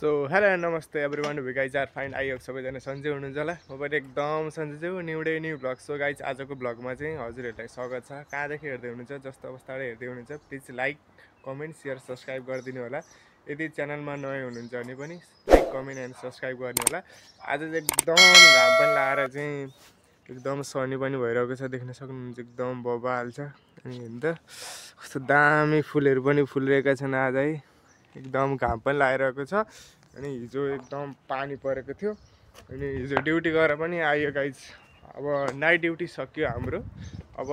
So hello नमस्ते everyone we guys are fine I hope सबैजना सन्चै हुनुहुन्छ होला म पनि एकदम सन्चै छु new day new blog. So guys आजको ब्लगमा चाहिँ हजुरहरूलाई स्वागत छ। कहाँदेखि हेर्दै हुनुहुन्छ जस्तो अवस्थाबाट हेर्दै हुनुहुन्छ please like comment share subscribe गरिदिनु होला। यदि च्यानलमा नयाँ हुनुहुन्छ भने पनि लाइक कमेन्ट एन्ड सब्सक्राइब गर्नु होला। आज चाहिँ एकदम घाम पनि लाएर चाहिँ एकदम सनी पनि भइरहेको छ, देख्न सक्नुहुन्छ एकदम बबाल छ। अनि हेर्नु त कस्तो दामी फुलहरू पनि फुलिरहेका छन् आज है, एकदम घाम पनि लागिरहेको छ। अनि हिजो एकदम पानी परेको थियो अनि हिजो ड्युटी गरेर पनि आयो गाइज। अब नाइट ड्युटी सक्यो हाम्रो। अब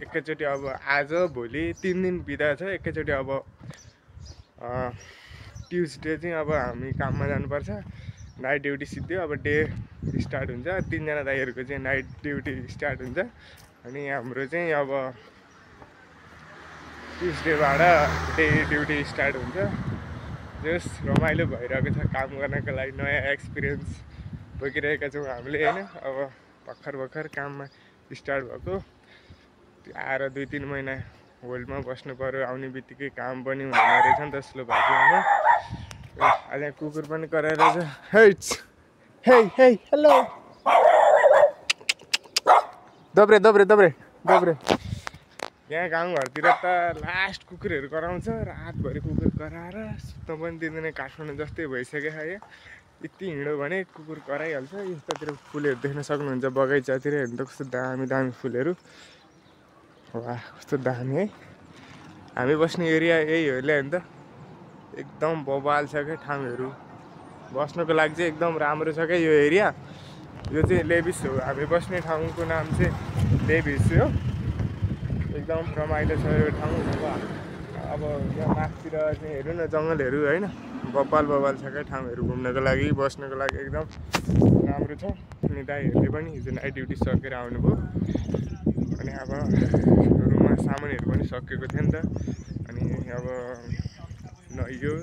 एकैचोटि अब आज भोलि 3 दिन बिदा छ। एकैचोटि अब ट्युसडे चाहिँ अब हामी काममा जानुपर्छ। नाइट ड्युटी सिद्धो अब डे स्टार्ट हुन्छ। 3 जना दाइहरूको चाहिँ नाइट ड्युटी स्टार्ट हुन्छ अनि हाम्रो चाहिँ अब ट्युसडेबाट डे ड्युटी स्टार्ट हुन्छ। जस रमाइलो भइरहेको छ काम गर्नको लागि, नयाँ एक्सपिरियन्स बोकिरहेका छौँ हामीले होइन। अब भर्खर काममा स्टार्ट भएको, त्यो आएर 2-3 महिना होल्डमा बस्नु पऱ्यो। आउने बित्तिकै काम पनि हुँदैन रहेछ नि त स्लोभाकियामा। आज कुकुर पनि कराएर छ। हे हेलो दब्रे दब्रे दब्रे दब्रे। यहाँ गाउँघरतिर त लास्ट कुकुरहरू कराउँछ, रातभरि कुकुर कराएर सुत्न पनि दिँदैन। काठमाडौँ जस्तै भइसक्यो यहाँ, यति हिँड्यो भने कुकुर कराइहाल्छ। यतातिर फुलहरू देख्न सक्नुहुन्छ बगैँचातिर, हेर्नु त कस्तो दामी दामी फुलहरू। वाह कस्तो दामी है। हामी बस्ने एरिया यही हो नि त, एकदम बबाल छ क्या ठाउँहरू। बस्नको लागि चाहिँ एकदम राम्रो छ क्या यो एरिया। यो चाहिँ लेभिस हो, हामी बस्ने ठाउँको नाम चाहिँ लेभिस हो। एकदम रमाइलो छ यो ठाउँ। अब यहाँ माथितिर चाहिँ हेर्नु न जङ्गलहरू होइन, बबाल छ क्या ठाउँहरू। घुम्नको लागि बस्नको लागि एकदम राम्रो छ। अनि दाइहरूले पनि हिजो नाइट ड्युटी सकेर आउनुभयो। अनि अब रुममा सामानहरू पनि सकिएको थियो नि त। अनि अब नुहाइयो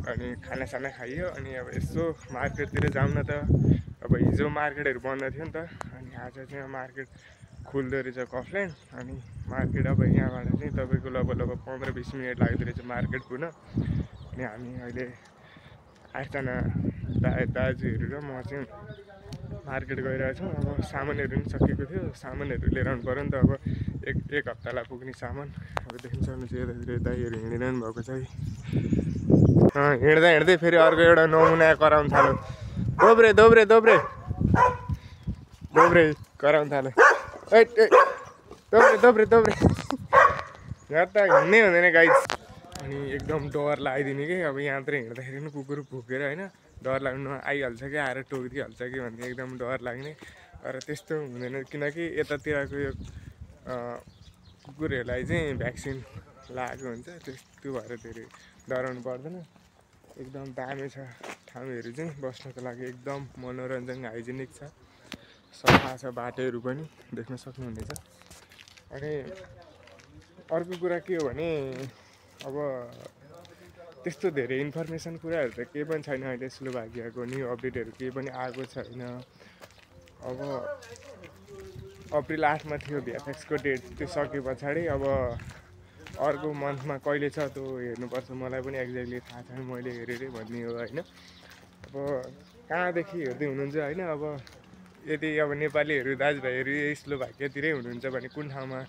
अनि खानासाना खाइयो। अनि अब यसो मार्केटतिर जाउँ न त। अब हिजो मार्केटहरू बन्द थियो नि त, अनि आज चाहिँ मार्केट खुल्दो रहेछ कफल्यान्ड। अनि मार्केट अब यहाँबाट चाहिँ तपाईँको लगभग 15-20 मिनट लाग्दो रहेछ मार्केट पुग्न। अनि हामी अहिले 8जना दाजुहरू र म चाहिँ मार्केट गइरहेको छौँ। अब सामानहरू पनि सकिएको थियो, सामानहरू लिएर आउनु पऱ्यो नि त। अब एक हप्तालाई पुग्ने सामान। अब देख्न सक्नुहुन्छ यतातिर दाइहरू हिँडिरहनु भएको छ है। हिँड्दै फेरि अर्को एउटा नमुना कराउनु थाल्यो। दोब्रे दोब्रे दोब्रे दोब्रे कराउनु थाल्यो। दोब्रे दोब्रे यहाँ त हिँड्नै हुँदैन गाइस। अनि एकदम डर लगाइदिने कि अब यहाँतिर हिँड्दाखेरि पनि कुकुर भुकेर होइन डर लाग्नु आइहाल्छ कि, आएर टोकिदिइहाल्छ कि भन्ने एकदम डर लाग्ने। तर त्यस्तो हुँदैन किनकि यतातिरको यो कुकुरहरूलाई चाहिँ भ्याक्सिन लगाएको हुन्छ, त्यस्तो भएर धेरै डराउनु पर्दैन। एकदम दामी छ ठाउँहरू चाहिँ बस्नको लागि, एकदम मनोरञ्जन हाइजेनिक छ, सफा छ, बाटोहरू पनि देख्न सक्नुहुनेछ। अनि अर्को कुरा के हो भने अब त्यस्तो धेरै इन्फर्मेसन कुराहरू त केही पनि छैन अहिले। स्लोभाकियाको न्यू अपडेटहरू केही पनि आएको छैन। अब अप्रिल 8मा थियो VFXको डेट, त्यो सके पछाडि अब अर्को मन्थमा कहिले छ त्यो हेर्नुपर्छ। मलाई पनि एक्ज्याक्टली थाहा छैन, मैले हेरेरै भन्ने हो होइन। अब कहाँदेखि हेर्दै हुनुहुन्छ होइन, अब यदि अब नेपालीहरू दाजुभाइहरू स्लोभाकियातिरै हुनुहुन्छ भने कुन ठाउँमा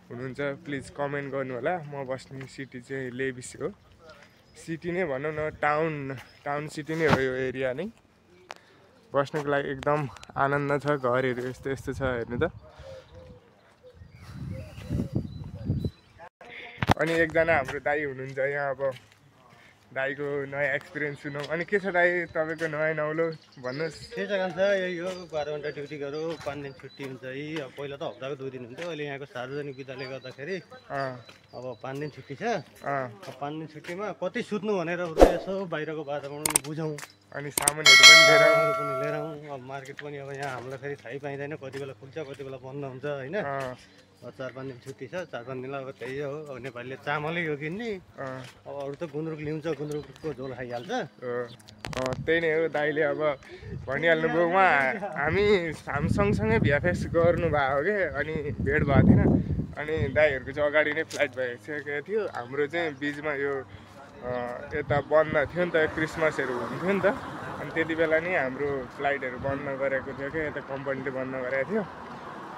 हुनुहुन्छ प्लिज कमेन्ट गर्नु होला। म बस्ने सिटी चाहिँ लेभिस हो, सिटी नै भनौँ न, टाउन सिटी नै हो यो एरिया नै। बस्नुको लागि एकदम आनन्द छ, घरहरू यस्तो छ हेर्नु त। अनि एकजना हाम्रो दाइ हुनुहुन्छ यहाँ, अब दाइको नयाँ एक्सपिरियन्स सुनौँ। अनि के छ दाइ तपाईँको नयाँ नौलो भन्नुहोस्। के छ काम छ, यही हो 12 घन्टा ड्युटी गरौँ, 5 दिन छुट्टी हुन्छ है। अब पहिला त हप्ताको 2 दिन हुन्थ्यो, अहिले यहाँको सार्वजनिक विधाले गर्दाखेरि अब 5 दिन छुट्टी छ। अब 5 दिन छुट्टीमा कति सुत्नु भनेर यसो बाहिरको वातावरण बुझौँ। अनि सामानहरू पनि लिएर आउँ। अब मार्केट पनि अब यहाँ हामीलाई फेरि थाहै पाइँदैन, कति बेला खुल्छ कति बेला बन्द हुन्छ होइन। 4-5 दिन छुट्टी छ, 4-5 दिनलाई अब त्यही हो। अब नेपालीले चामलै हो किन्ने, अब अरू त गुन्द्रुक ल्याउँछ, गुन्द्रुकको झोल खाइहाल्छ। त्यही नै हो, दाइले अब भनिहाल्नु भयो। उहाँ हामी सँगसँगै VFX गर्नुभएको के, अनि भेट भएको थिएन। अनि दाइहरूको चाहिँ अगाडि नै फ्लाइट भइसकेको थियो, हाम्रो चाहिँ बिचमा यो यता बन्द थियो नि त, क्रिसमसहरू हुन्थ्यो नि त, अनि त्यति बेला नै हाम्रो फ्लाइटहरू बन्द गरेको थियो क्या, यता कम्पनीले बन्द गरेको थियो।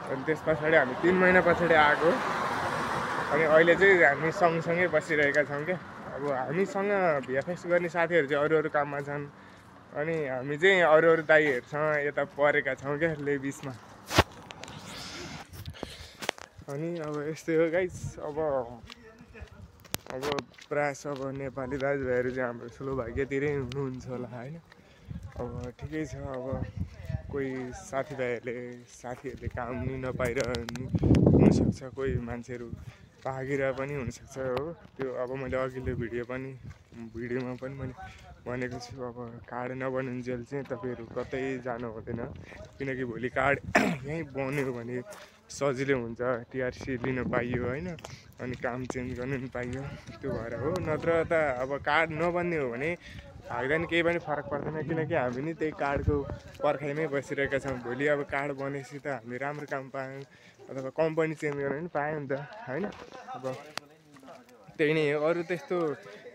अनि त्यस पछाडि हामी 3 महिना पछाडि आएको। अनि अहिले चाहिँ हामी सँगसँगै बसिरहेका छौँ क्या। अब हामीसँग भिएफएक्स गर्ने साथीहरू चाहिँ अरू अरू काममा छन्, अनि हामी चाहिँ अरू अरू दाइहरूसँग यता परेका छौँ क्या लेबिसमा। अनि अब यस्तै हो गाइस। अब प्रायः अब नेपाली दाजुभाइहरू चाहिँ हाम्रो स्लोभाकियातिरै हुनुहुन्छ होला होइन। अब ठिकै छ, अब कोही साथीहरूले काम नि नपाइरहनु हुनसक्छ, कोही मान्छेहरू भागिरहेको पनि हुनसक्छ हो। त्यो अब मैले अघिल्लो भिडियोमा पनि मैले भनेको छु, अब कार्ड नबनुन्जेल चाहिँ तपाईँहरू कतै जानु हुँदैन, किनकि भोलि कार्ड यहीँ बन्यो भने सजिलो हुन्छ, टिआरसी लिन पाइयो होइन, अनि काम चेन्ज गर्नु पनि पाइयो। त्यो भएर हो, नत्र त अब कार्ड नबन्ने हो भने भाग्दा नि केही पनि फरक पर्दैन, किनकि हामी नि त्यही कार्डको पर्खाइमै बसिरहेका छौँ। भोलि अब कार्ड बनेपछि त हामीले राम्रो काम पायौँ अथवा कम्पनी चेन्ज गर्न पनि पायौँ नि त होइन। अब त्यही नै हो, अरू त्यस्तो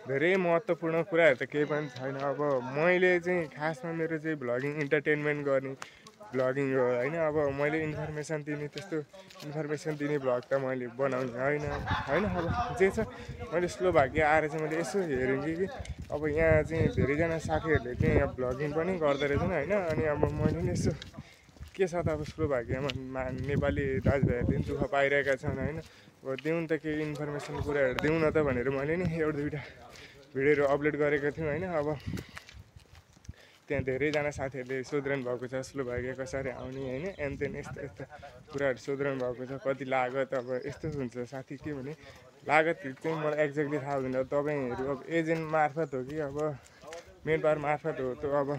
धेरै महत्त्वपूर्ण कुराहरू त केही पनि छैन। अब मैले चाहिँ खासमा मेरो चाहिँ भ्लगिङ इन्टरटेनमेन्ट गर्ने भ्लगिङ हो होइन। अब मैले इन्फर्मेसन दिने भ्लग त मैले बनाउने होइन। अब जे छ मैले स्लोभाकिया आएर चाहिँ मैले यसो हेरेँ कि अब यहाँ चाहिँ धेरैजना साथीहरूले चाहिँ यहाँ भ्लगिङ पनि गर्दो रहेछन् होइन। अनि अब मैले नि यसो के छ त अब स्लोभाकियामा नेपाली दाजुभाइहरूले पनि दुःख पाइरहेका छन् होइन। अब दिउँ त केही इन्फर्मेसन कुराहरू दिउँ न त भनेर मैले नि एउटा दुईवटा भिडियोहरू अपलोड गरेको थियौँ होइन। अब त्यहाँ धेरैजना साथीहरूले सोधिरहनु भएको छ स्लोभाकिया कसरी आउने होइन, एनतेन यस्तो कुराहरू सोधिरहनु भएको छ, कति लागत। अब यस्तो हुन्छ साथी के भने लागत चाहिँ मलाई एक्ज्याक्टली थाहा हुँदैन, तपाईँहरू अब एजेन्ट मार्फत हो कि अब मेन पावर मार्फत हो, त्यो अब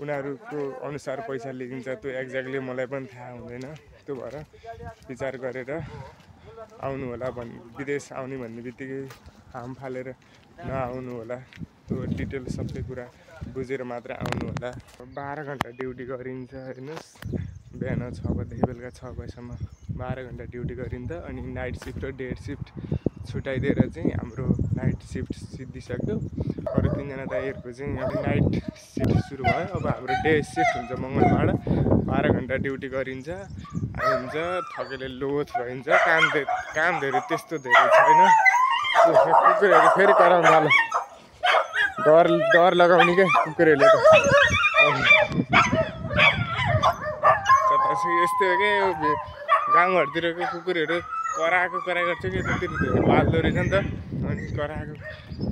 उनीहरूको अनुसार पैसा लिन्छ, त्यो एक्ज्याक्टली मलाई पनि थाहा हुँदैन। त्यो भएर विचार गरेर आउनु होला। विदेश आउने भन्ने बित्तिकै हाम फालेर नआउनु होला, त्यो डिटेल सबै कुरा बुझेर मात्र आउनु होला। 12 घन्टा ड्युटी गरिन्छ हेर्नुहोस्, बिहान 6 बजेदेखि बेलुका 6 बजीसम्म 12 घन्टा ड्युटी गरिन्छ। अनि नाइट सिफ्ट र डे शिफ्ट छुट्याइदिएर चाहिँ हाम्रो नाइट सिफ्ट सिद्धिसक्यो। अरू 3जना दाइहरूको चाहिँ अब नाइट सिफ्ट सुरु भयो। अब हाम्रो डे सिफ्ट हुन्छ मङ्गलबार, 12 घन्टा ड्युटी गरिन्छ, आइन्छ, थकेले लोथ भइन्छ। काम धेरै त्यस्तो धेरै छैन। कुकुरहरू फेरि कराउनु थाल्यो, डर लगाउने क्या कुकुरहरूले त। यस्तै हो क्या गाउँघरतिरको कुकुरहरू कराएको गर्छ कि त्यति धेरै पाल्दो रहेछ नि त, अनि कराएको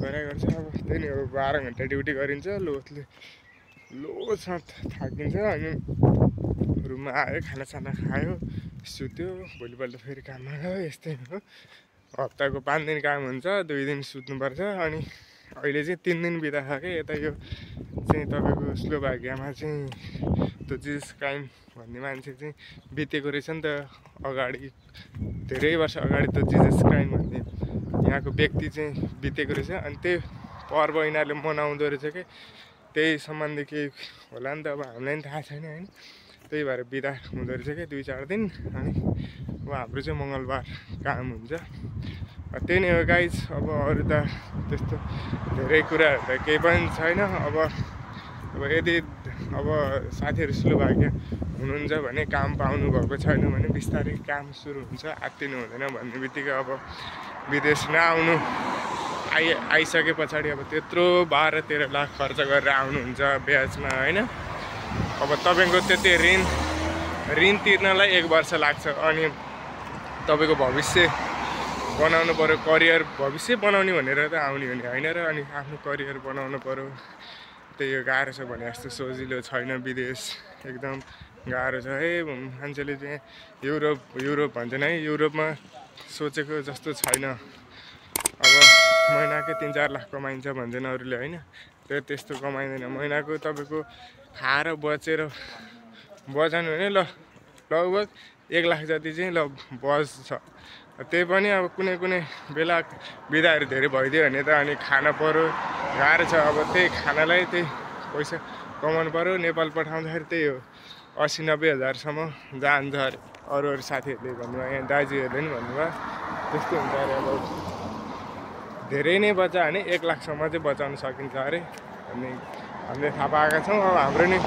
गर्छ। अब त्यही नै हो, 12 घन्टा ड्युटी गरिन्छ, लोसँग थाकिन्छ। अनि रुममा आयो, खानासाना खायो, सुत्यो, भोलिपल्ट फेरि काममा गयो। यस्तै हो, हप्ताको 5 दिन काम हुन्छ, 2 दिन सुत्नुपर्छ। अनि अहिले चाहिँ 3 दिन बिताएको क्या यता। यो चाहिँ तपाईँको स्लोभाकियामा चाहिँ त्यो जिजस क्राइम भन्ने मान्छे चाहिँ बितेको रहेछ नि त अगाडि, धेरै वर्ष अगाडि त्यो जिजस क्राइम भन्ने यहाँको व्यक्ति चाहिँ बितेको रहेछ। अनि त्यही पर्व यिनीहरूले मनाउँदो रहेछ कि त्यही सम्बन्धी केही होला नि त, अब हामीलाई पनि थाहा छैन होइन। त्यही भएर बिदा हुँदो रहेछ क्या 2-4 दिन। अनि अब हाम्रो चाहिँ मङ्गलबार काम हुन्छ। त्यही नै हो गाइज। अब अरू त त्यस्तो धेरै कुराहरू त केही पनि छैन। अब यदि अब साथीहरू स्लोभाकिया हुनुहुन्छ भने काम पाउनु भएको छैन भने बिस्तारै काम सुरु हुन्छ, आत्तिनु हुँदैन भन्ने बित्तिकै अब विदेश नआउनु आइसके पछाडि अब त्यत्रो 12-13 लाख खर्च गरेर आउनुहुन्छ ब्याजमा होइन। अब तपाईँको त्यति ऋण तिर्नलाई 1 वर्ष लाग्छ। अनि तपाईँको भविष्य बनाउनु पऱ्यो, भविष्य बनाउने भनेर त आउने हो नि होइन र। अनि आफ्नो करियर बनाउनु पऱ्यो, त्यही हो। गाह्रो छ भने जस्तो सजिलो छैन विदेश, एकदम गाह्रो छ है। मान्छेले चाहिँ युरोप भन्छन् है, युरोपमा सोचेको जस्तो छैन। अब महिनाकै 3-4 लाख कमाइन्छ भन्छन् अरूले होइन, त्यस्तो कमाइँदैन। महिनाको तपाईँको खाएर बचाउनु भने लगभग 1 लाख जति चाहिँ बच्छ। त्यही पनि अब कुनै बेला बिदाहरू धेरै भइदियो भने त अनि खाना पऱ्यो, गाह्रो छ। अब त्यही खानालाई त्यही पैसा कमाउनु पऱ्यो। नेपाल पठाउँदाखेरि त्यही हो 80-90 हजारसम्म जान्छ अरे अरू साथीहरूले भन्नुभयो, यहाँ दाजुहरूले पनि भन्नुभयो त्यस्तो हुन्छ अरे। अब धेरै नै बचायो भने 1 लाखसम्म चाहिँ बचाउन सकिन्छ अरे। अनि हामीले थाहा पाएका छौँ। अब हाम्रो नि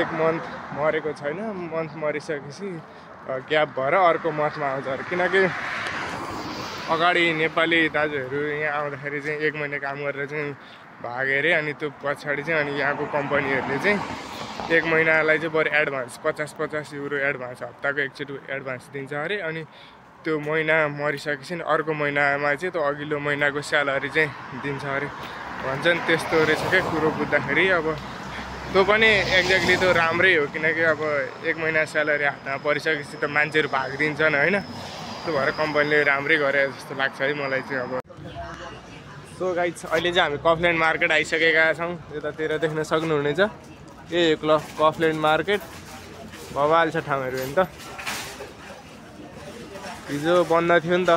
1 मन्थ मरेको छैन, मन्थ मरिसकेपछि ग्याप भएर अर्को मन्थमा आउँछ अरे। किनकि अगाडि नेपाली दाजुहरू यहाँ आउँदाखेरि चाहिँ 1 महिना काम गरेर चाहिँ भागे अरे। अनि त्यो पछाडि चाहिँ अनि यहाँको कम्पनीहरूले चाहिँ 1 महिनालाई चाहिँ बरु एडभान्स 50 युरो एडभान्स, हप्ताको एकचोटि एडभान्स दिन्छ अरे। अनि त्यो महिना मरिसकेपछि अर्को महिनामा चाहिँ त्यो अघिल्लो महिनाको स्यालेरी चाहिँ दिन्छ अरे भन्छन्। त्यस्तो रहेछ क्या कुरो बुझ्दाखेरि। अब त्यो पनि एक्ज्याक्टली त्यो राम्रै हो, किनकि अब 1 महिना स्यालेरी हातमा परिसकेपछि त मान्छेहरू भागिदिन्छन् होइन। त्यो भएर कम्पनीले राम्रै गरे जस्तो लाग्छ है मलाई चाहिँ। अब सो गाइस अहिले चाहिँ हामी कफल्यान्ड मार्केट आइसकेका छौँ। यतातिर देख्न सक्नुहुनेछ कफल्यान्ड मार्केट बवाल छ ठाउँहरू हेर्नु त। हिजो बन्द थियो नि त,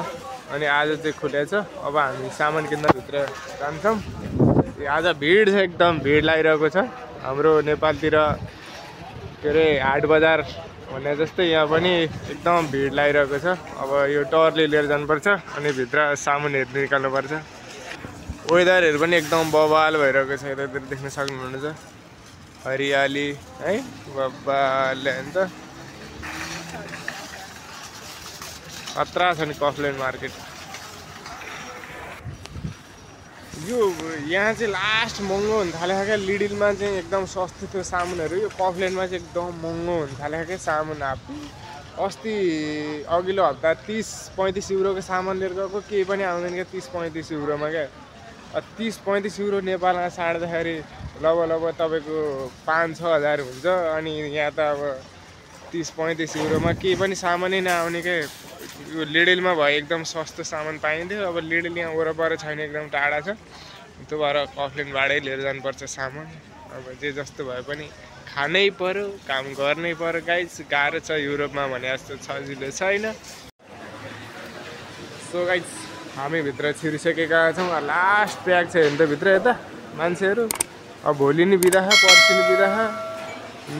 अनि आज चाहिँ खुलेछ। अब हामी सामान किन्न भित्र जान्छौँ। आज भिड छ, एकदम भिड लागिरहेको छ। हाम्रो नेपालतिर के अरे हाट बजार भने जस्तै यहाँ पनि एकदम भिड लागिरहेको छ। अब यो टरले लिएर जानुपर्छ अनि भित्र सामानहरू निकाल्नुपर्छ। वेदरहरू पनि एकदम बवाल भइरहेको छ। यतातिर देख्न सक्नुहुनेछ हरियाली है, बवाल होइन त। खतरा छ नि कफल्यान्ड मार्केट। यो यहाँ चाहिँ लास्ट महँगो हुन थालेको क्या। लिडिलमा चाहिँ एकदम सस्तो थियो सामानहरू, यो कफल्यान्डमा चाहिँ एकदम महँगो हुन थालेको क्या सामान। अस्ति अघिल्लो हप्ता 30-35 युरोको सामान लिएर गएको, केही पनि आउँदैन क्या 30-35 युरोमा क्या। 30-35 युरो नेपालमा साट्दाखेरि लगभग तपाईँको 5-6 हजार हुन्छ। अनि यहाँ त अब 30-35 युरोमा केही पनि सामानै नआउने क्या। यो लिडिलमा भयो एकदम सस्तो सामान पाइन्थ्यो। अब लिडिल यहाँ वरपर छैन, एकदम टाढा छ। त्यो भएर कफल्यान्डबाटै लिएर जानुपर्छ सामान। अब जे जस्तो भए पनि खानै पर्यो, काम गर्नै पर्यो गाइस। गाह्रो छ युरोपमा भने जस्तो सजिलो छैन। सो गाइस हामी भित्र छिरिसकेका छौँ। लास्ट प्याक छ हेर्नु त भित्र यता मान्छेहरू। अब भोलि नि बिदा, पर्सि नि बिदा,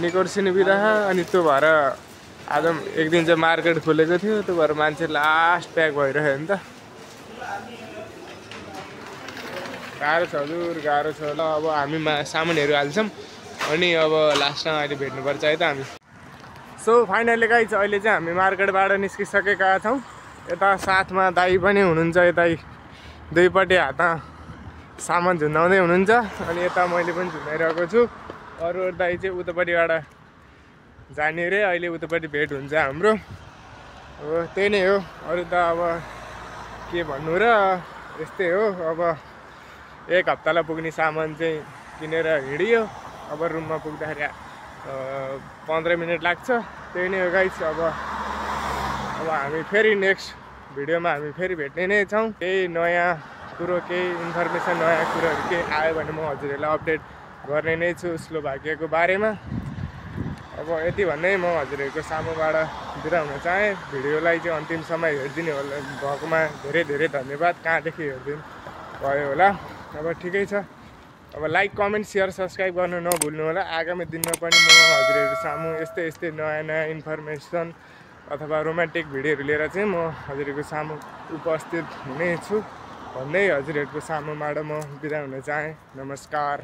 निकोर्सि नि बिदा। अनि त्यो भएर आज एक दिन चाहिँ मार्केट खोलेको थियो, त्यो भएर मान्छे लास्ट प्याक भइरह्यो नि त। गाह्रो छ हजुर, गाह्रो छ। ल अब हामी सामानहरू हाल्छौँ अनि अब लास्टमा अहिले भेट्नुपर्छ है त हामी। सो फाइनली गाइस अहिले चाहिँ हामी मार्केटबाट निस्किसकेका छौँ। यता साथमा दाइ पनि हुनुहुन्छ, यता दुईपट्टि हातमा सामान झुन्डाउँदै हुनुहुन्छ। अनि यता मैले पनि झुन्डाइरहेको छु। अरू दाइ चाहिँ उतापट्टिबाट जाने रे, अहिले उतापट्टि भेट हुन्छ हाम्रो। अब त्यही नै हो, अरू त अब के भन्नु र, यस्तै हो। अब 1 हप्तालाई पुग्ने सामान चाहिँ किनेर हिँडियो। अब रुममा पुग्दाखेरि 15 मिनट लाग्छ। त्यही नै हो गाइस। अब हामी फेरि नेक्स्ट भिडियोमा हामी फेरि भेट्ने नै छौँ। केही नयाँ कुरो, केही इन्फर्मेसन, नयाँ कुरोहरू केही आयो भने म हजुरहरूलाई अपडेट गर्ने नै छु स्लोभाकियाको बारेमा। अब यति भन्दै म हजुरहरूको सामुबाट बिदा हुन चाहेँ। भिडियोलाई चाहिँ अन्तिमसम्म हेरिदिनु होला भएकोमा धेरै धेरै धन्यवाद। कहाँदेखि हेरिदिनु भयो होला। अब ठिकै छ। अब लाइक, कमेन्ट, सेयर, सब्सक्राइब गर्नु नभुल्नु होला। आगामी दिनमा पनि म हजुरहरू सामु यस्तै नयाँ इन्फर्मेसन अथवा रोमान्टिक भिडियोहरू लिएर चाहिँ म हजुरहरूको सामु उपस्थित हुनेछु भन्दै हजुरहरूको सामुबाट म बिदा हुन चाहेँ। नमस्कार।